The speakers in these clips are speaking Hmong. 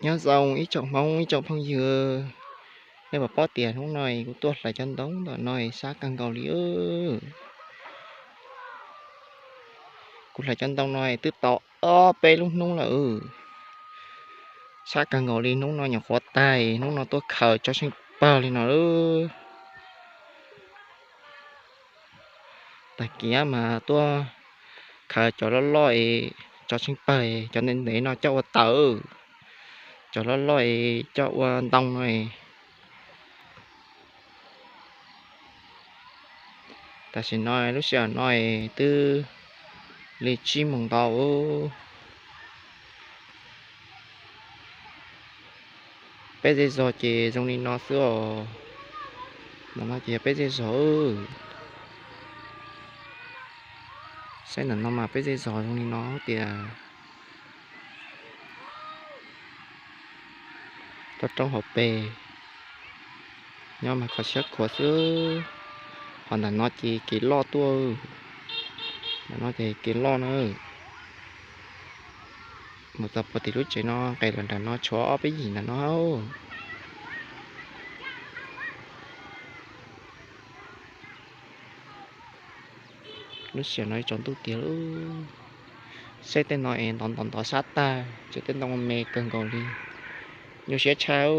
Nyob zoo ib tsoom Hmoob ib tsoom phooj ywg, nej puas paub tias hnub no kuv tuaj hlais cov ntoo ntawm no sab kawg nkaus li. Kuv hlais cov ntoo no twb tau ob peb lub hnub lawm. Sab kawg nkaus li, hnub no nyuam qhuav tag, hnub no tuaj khaws tso tsheej pawg li no lawm. Tag kis mas tuaj khaws cov loj loj es tso tsheej pawg, cov ntev ntev no coj ua taws, cov loj loj es coj ua ntoo no. Tam sim no lub sij hawm no twb li tsib moos ntau. Peb zej zog ces zoo li no xwb os. Ntawm no ces yog peb zej zog. Saib ntawm no mas peb zej zog zoo li no tias rau roob hauv pes, nyob mas kho siab khuav xwb. Ho ntawm no ces kev loj tuaj, ntawm no ces kev loj na. Mus txog puag tim lub tsev no nqes los nram no tshuav ob peb yim ntawm no. Lub sij hawm no tsaus ntuj tiag. Saib tej no es ntov ntov ntov sab tag, tseem tej ntoo me kawg nkaus li. Nyuaj siab tshaj.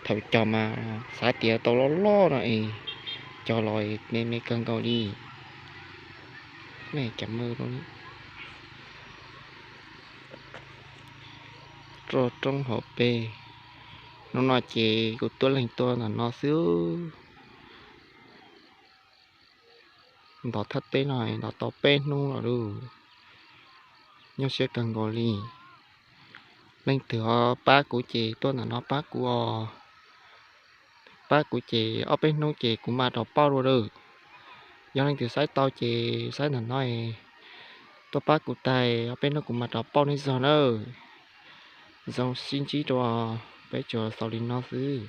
Thaum cog mas xav tias tau loj loj no es cog los me me kawg nkaus li. Rau roob hauv pes, hnub no ces kuv tuaj leeg tuaj ntawm no xwb. Ntov thaj teb no ntov tau peb hnub los lauj. Nyuaj siab kawg nkaus li. Leej twg ho pab kuv ces tuaj ntawm no pab kuv os. Pab kuv ces ob peb hnub ces kuv mam rov pauj dua lawm. Yog leej twg saib tau ces saib ntawm no, tuaj pab kuv tag, ob peb hnub kuv mam rov pauj nej zog nawb. Zoo sib ntsib dua, peb tsuas xaus li no xwb.